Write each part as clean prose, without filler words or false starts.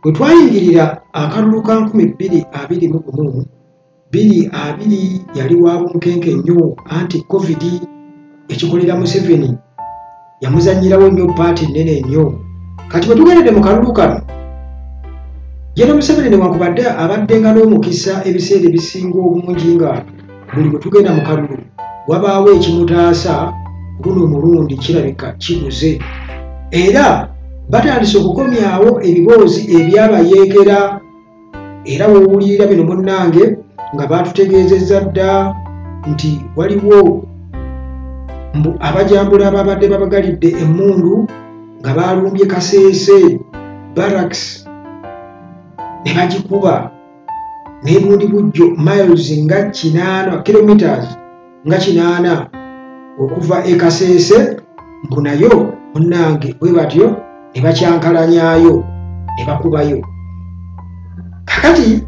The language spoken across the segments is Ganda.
Bwe twayingirira akalulu ka 2021, 2020 yali wa bunkenke nnyo, anti COVID ekikolera Museveni yamuzannyirawo nnyo paati nnene nnyo. Kati bwe tugendedde mu kalulu kano, General Museveni newankubadde abaddenga n'omukisa ebiseera ebisinga obungi nga buli bwe tugenda mu kalulu wabaawo ekimutaasa, guno omulundi kirabika kibuze. Era batandise okukomyawo ebiboozi ebyabayeekera, era w'owulirira bino munnange nga baatutegeezezza dda nti waliwo mbu abajambula ababadde babagalidde emmundu nga baalumbye Kasese Barracks ne bagikuba n'ebundi bujjo miles nga 8, kilometers nga 8 okuva e Kasese, mbu nayo munnange bwe batyo ne bakyankalanyaayo ne bakubayo. Kakati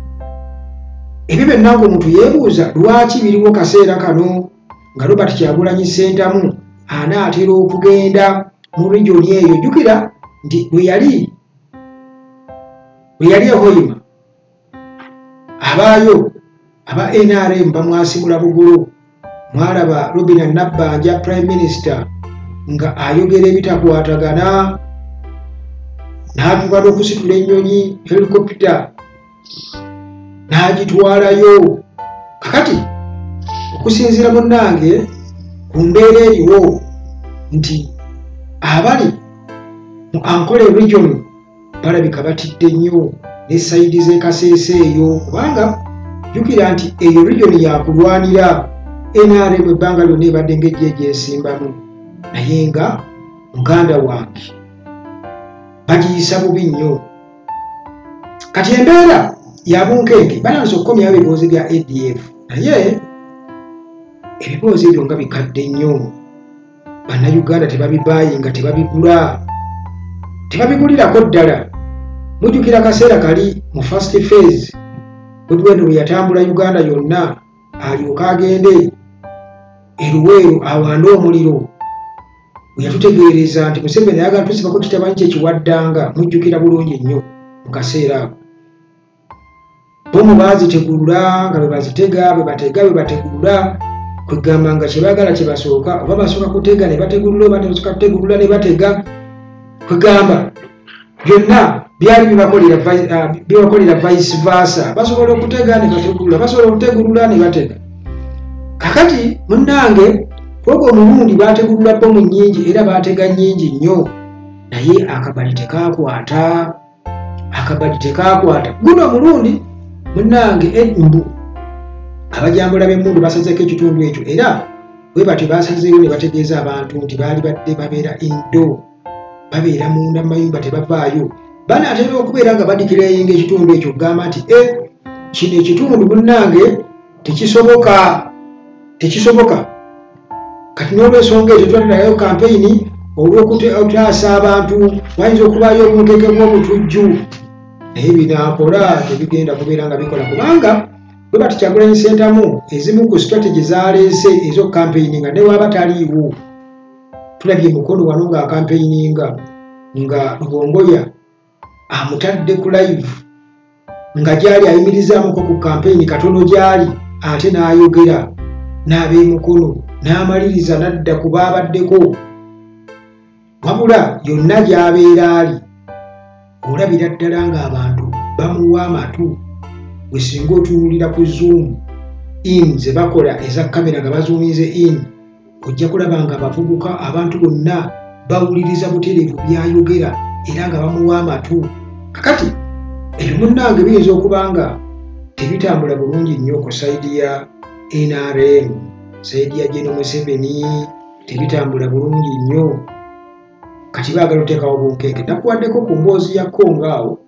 ebyo byonna ng'omuntu yeebuuza lwaki biriwo kaseera kano nga Robert Kyagulanyi Ssentamu anaatera okugenda mu region eyo. Jjukira nti bwe yali e Hoima abaayo aba NRM bamwasimula bugulu. Mwalaba Robina Nabbanja Prime Minister nga ayogera ebitakwatagana, n'atuuka n'okusitula ennyonyi helicopter n'agitwalayo. Kakati okusinziira munnange ku mbeera eriwo nti abali mu Ankole region balabika batidde nnyo ne sayidi z'e Kasese eyo, kubanga jjukira nti eyo region yakulwanira NRM ebbanga lyonna ebadde ng'ejja egyesimbamu, naye nga muganda wange bagiyisa bubi nnyo. Kati embeera ya bunkenke, batandise okukomyawo ebiboozi bya ADF, naye ebiboozi ebyo nga bikadde nnyo, bannayuganda tebabibaayinga, tebabigula, tebabigulirako ddala. Mujjukira kaseera kali mu first phase Bobi Wine lwe yatambula Uganda yonna alyoke agende e Luweero awande omuliro, bwe yatutegeereza nti Museveni ayagala tusibako kitabanyi kye kiwaddanga. Mujjukira bulungi nnyo mu kaseera ako bomu baazitegulula nga bwe bazitega, bwe batega, bwe bategulula, kwegamba nga kye baagala kye basooka, oba basooka kutega ne bategulula, oba tebasooka kutegulula ne batega, kwegamba byonna byali bibakolera vice versa, basobola okutega ne bategulula, basobola okutegulula ne batega. Kakati munnange kwogwo omulundi baategulula bomu nnyingi era baatega nnyingi nnyo, naye akabali tekaakwata, akabali tekaakwata. Guno omulundi munnange mbu abajambula b'emmundu basazeeko ekitundu ekyo, era bwe batyo basazeeyo ne bategeeza abantu nti baali badde babeera indo, babeera munda mu mayumba tebavaayo. Banaatera okubeera nga badikireyinga ekitundu ekyo okugamba nti kino ekitundu munnange tekisoboka, tekisoboka. Kati n'olwensonga ekyo twaterayo kampeyini olw'okutaasa abantu, wayinza okubaayo obunkenke bw'obutujju, naye binaakola tebigenda kubeera nga bikola, kubanga Robert Kyagulanyi Ssentamu ezimu ku strategy z'aleese ez'okukampeyini nga ne waaba taliiwo. Tulabye Mukono wano ng'akampeyini nga Lubongoya amutadde ku live nga gy'ali ayimirizaamuko ku kampeyini katono gy'ali, ate n'ayogera n'ab'emukono n'amaliriza n'adda ku baabaddeko. Wabula yonna gy'abeera ali olabira ddala ng'abantu bamuwa amatu. Bwe singa otunuulira ku zoom in ze bakola eza kamera nga bazuuminze in, ojja kulaba nga abavubuka abantu bonna bawuliriza butereevu by'ayogera era nga bamuwa amatu. Kakati ebyo munnange biyinza okuba nga tebitambula bulungi nnyo ku sayidi ya NRM, sayidi ya General Museveni tebitambula bulungi nnyo. Kati baagala oteekawo bunkenke. Nakuwaddeko ku mboozi ya Kongo awo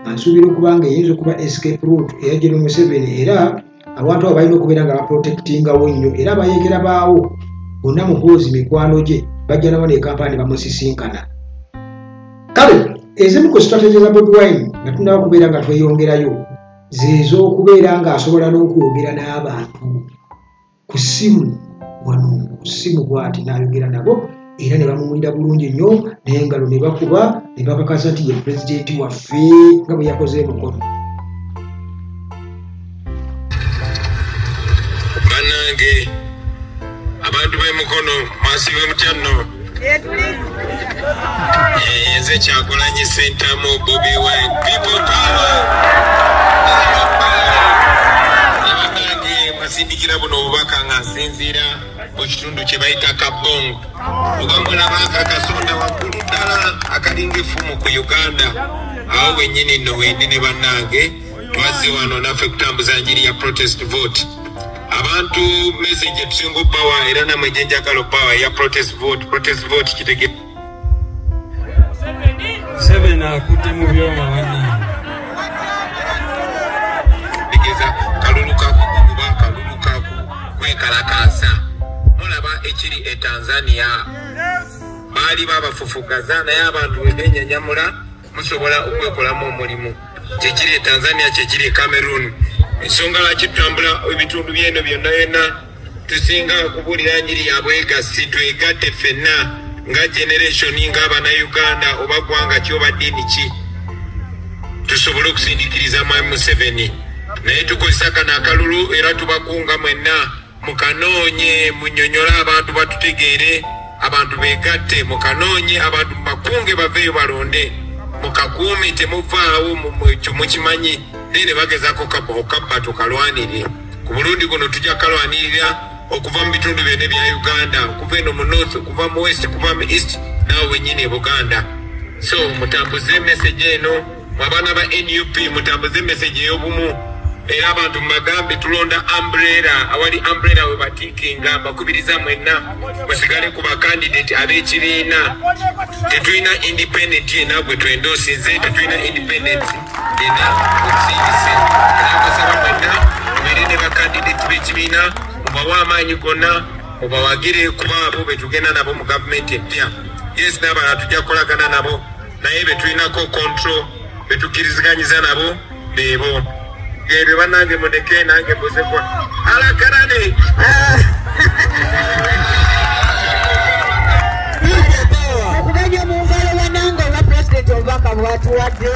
nga nsuubira okuba nga eyinza okuba escape route eya General Museveni, era abantu abo balina okubeera nga baprotectingawo nnyo, era abayeekera baawo bonna Muhoozi mikwano gye bajja nabo ne Kampala ne bamusisinkana. Kale ezimu ku strategy za Bobi Wine nga tunaba kubeera nga tweyongerayo z'ez'okubeera ng'asobola n'okwogera n'abantu ku ssimu, wano ku ssimu bw'ati n'ayogera nabo Era ne bamuwulira bulungi nnyo n'engalo ne bakuba ne bakakasa nti ye pulezidenti waffe nga bwe yakoze e Mukono. Bannange abantu b'e Mukono mwasiibwe mutya nno? Nze Kyagulanyi Ssentamu Bobi Wine, People Power. Bannange mbasindikira buno obubaka nga nsinziira mu kitundu kye bayita Kabongo. Oba mulaba akakasonda waggulu ddala akalinga effumu ku Uganda, awo wennyini nno wendi ne bannange twazze wano naffe kutambuza njiri ya protest vote. Abantu message etusinga obbawa era namwe gye njagala obbawa eya protest vote. Protest vote kitege Museveni akutte mu byoma bannange. Tegeeza kalulu kakuguguba, kalulu kakwekalakaasa. Mulaba ekiri e Tanzania, baali babafufugaza naye abantu bwe benyanyamula musobola okwekolamu omulimu. Kyekiri e Tanzania, kyekiri e Cameroon. Ensonga lwaki tutambula ebitundu byeno byonna byonna, tusinga kubuulira njiri ya bwegassi, twegatte ffenna nga generation, ng'Abannayuganda oba ggwanga ki oba ddiini ki, tusobole okusindikiriza Mwami Museveni. Naye tukozesa kano akalulu era tubakunga mwenna mukanoonye, munnyonnyole abantu batutegeere, abantu beegatte, mukanoonye abantu mubakunge baveeyo balonde, mukakuume temuvaawo, mukimanyi. Naye ne bagezaako okabba tukalwanire. Ku mulundi guno tujja kukalwanirira okuva mu bitundu byonna ebya Uganda, okuva eno mu North, okuva mu West, okuva mu East, naawe wennyini e Buganda. So mutambuze message eno, mwe abaana ba NUP mutambuze message ey'obumu. Era abantu mubagambe tulonda umbrella, awali umbrella we batiikinga, mbakubiriza mwenna musigale ku bakandidate ab'ekibiina. Tetulina independent yenna gwe twendoosinze, tetulina independent yenna otusindise. Era mbasaba mwenna mubeere ne bakandidate b'ekibiina, mubawe amaanyi gonna, mubawagire kuba abo be tugenda nabo mu gavumenti empya. Yes, n'abalala tujja kukolagana nabo, naye be tulinako control, be tukkiriziganyiza nabo beebo. Ebyo bannange muneke nange mbuzekwa alakarane. Okubenya mu ngalo bannange olwa pulezidenti obubaka bw'atuwadde.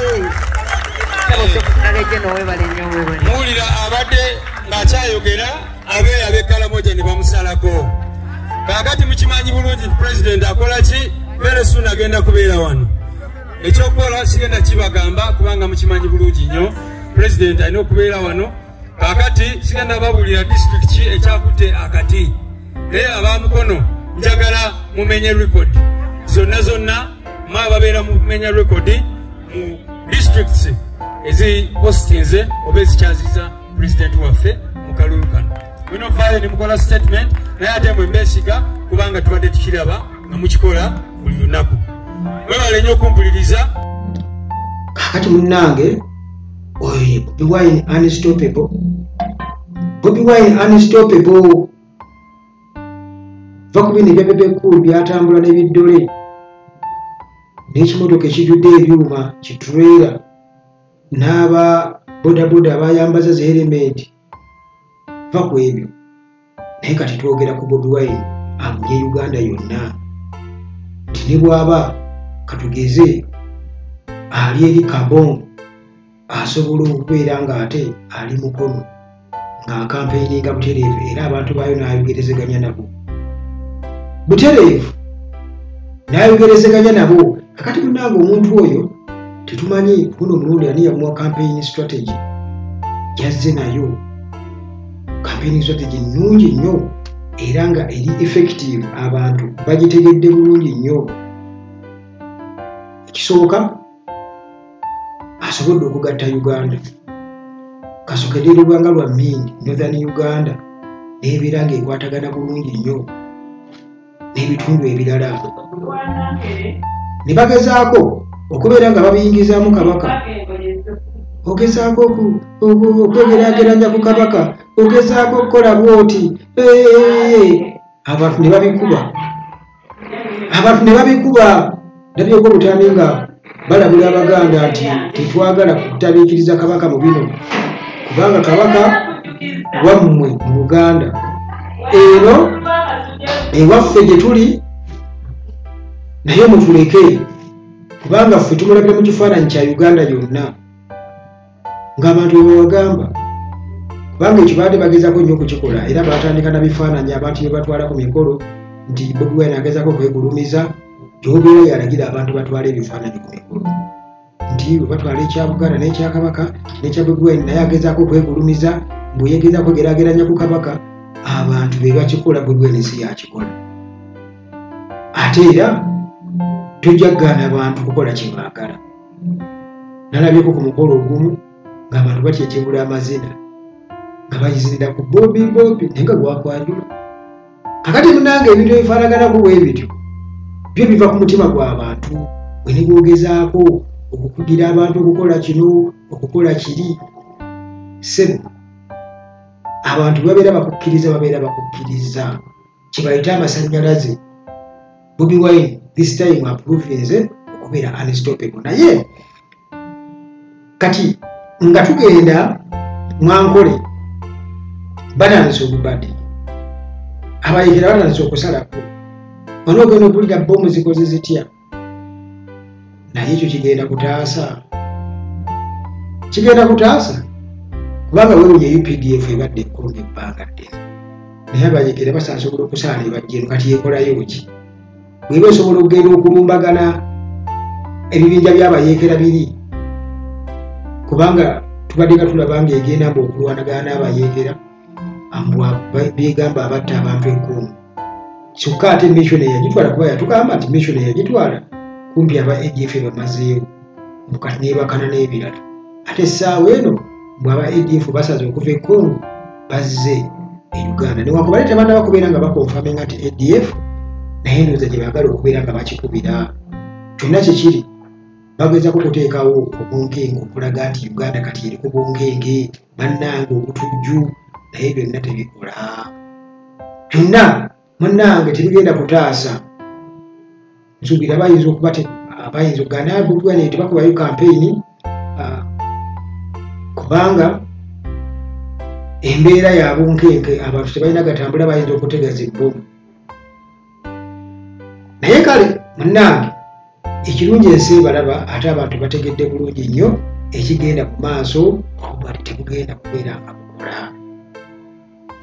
Muwulira abadde ng'akyayogera abeeyo ab'e Karamoja ne bamusalako. Kaakati mukimanyi bulungi nti pulezidenti akola ki? Very soon agenda kubeera wano. Ekyokukola sigenda kibagamba kubanga mukimanyi bulungi nnyo. Pulezidenti alina okubeera wano. Kaakati sigenda babuulira disitulikiti ki ekyakutte akati. Naye ab'Amukono njagala mumenye record zonna zonna, mwe ababeera mumenya record mu districts ezipostinze oba ezikyaziza pulezidenti waffe mu kalulu kano. Mulina okuvaayo ne mukola statement, naye ate mwe mbeesiga kubanga tubadde tukiraba nga mukikola buli lunaku. Mwebale nnyo okumpuliriza. Kaakati munnange oyo ye Bobi Wine unstoppable. Bobi Wine unstoppable. Va ku bino ebya Bebe Cool byatambula n'ebiddole n'ekimotoka ekijjudde ebyuma kitureera n'aba bodaboda abayambaza zi helementi. Va ku ebyo. Naye kati twogera ku Bobi Wine abunye Uganda yonna nti ne bw'aba katugeze ali eri Kabongo asobola okubeera ng'ate ali Mukono ng'akampeininga butereevu era abantu baayo n'ayogerezeganya nabo butereevu, n'ayogerezeganya nabo. Kakati munnange omuntu oyo tetumanyi guno omulundi ani yamuwa campaign strategy, yazze nayo campaign strategy nnungi nnyo era nga eri effective, abantu bagitegedde bulungi nnyo. Ekisooka asobodde okugatta Uganda, kasokedde lubanga lwa Mindi, Northern Uganda n'ebeera ng'ekwatagana bulungi nnyo n'ebitundu ebirala. Ne bagezaako okubeera nga babiyingizaamu Kabaka, ogezaako okwegeraageranya ku Kabaka, ogezaako okukola bw'oti, abantu ne babikuba, abantu ne babikuba. Ndabyeko obutambi nga balabula Abaganda nti tetwagala kutabiikiriza Kabaka mu bino, kubanga Kabaka wammwe mu Buganda, eno ewaffe gye tuli Naye mutuleke, kubanga ffe tumulabira mu kifaananyi kya Uganda yonna ng'abantu bwe babagamba, kubanga ekyo baadde bagezaako nnyo okukikola era baatandika na bifaananyi abantu bye batwala ku mikolo nti Bobi Wine agezaako okwegulumiza, gy'obeera yalagira abantu batwale ebifaananyi ku mikolo nti bwe batwala ekya Buganda n'ekya Kabaka n'ekya Bobi Wine naye agezaako okwegulumiza, bwe yegezaako geraageranya ku Kabaka, abantu be bakikola, Bobi Wine si yakikola. Ate era tojja kugaana abantu kukola kye baagala. Nalabyeko ku mukolo ogumu ng'abantu batyekebula amazina nga bayizinira ku Bobi Bobi naye nga gwakwanjula. Kakati munnange ebintu ebifaanaganaku bwe bityo byo biva ku mutima gw'abantu, bwe ne bwogezaako okukugira abantu okukola kino okukola kiri. Ssebo, abantu babeera bakukkiriza, babeera bakukkiriza kye bayita amasannyalaze. Bobi Wine this time approvinze okubeera unstoppable. Naye kati nga tugenda mwankole, batandise obubadi, abayekera batandise okusalako, wano ogenda okuwulira bbomu zikoze zitya, naye ekyo kigenda kutaasa, kigenda kutaasa, kubanga weewuunye UPDF ebadde ekkonga ebbanga ddene, naye abayekera basasobola okusaala ebajja eno. Kati yeekolayo ki? Bw'eba esobola okugenda okulumbagana ebibinja by'abayeekera biri, kubanga tubadde nga tulaba ng'egenda mbu okulwanagana n'abayeekera mbwa beegamba abatta abantu enkumu. Kyokka ate mission eyagitwala, kuba yatugamba nti mission eyagitwala kumpi aba ADF bamazeewo, mbu kati neebakana n'ebirala. Ate essaawa eno mbw aba ADF basaze okuva e Congo bazze e Uganda, newankubadde tebannaba kubeera nga bakonfaminga nti ADF, naye ndowooza gye baagala okubeera nga bakikubira. Kyonna kye kiri, bagezaako okuteekawo obunkenke okulaga nti Uganda kati eri ku bunkenke, bannange obutujju, naye byonna tebikola. Byonna munnange tebigenda kutaasa. Nsuubira bayinza okuba bayinza okugaana Bobi Wine tebakubayo kampeyini, kubanga embeera ya bunkenke, abantu tebalina gatambula, bayinza okutega zibbomu. Naye kale munnange ekirungi ensi ebalaba, ate abantu bategedde bulungi nnyo ekigenda mu maaso, obubadi tebugenda kubeera nga bukola.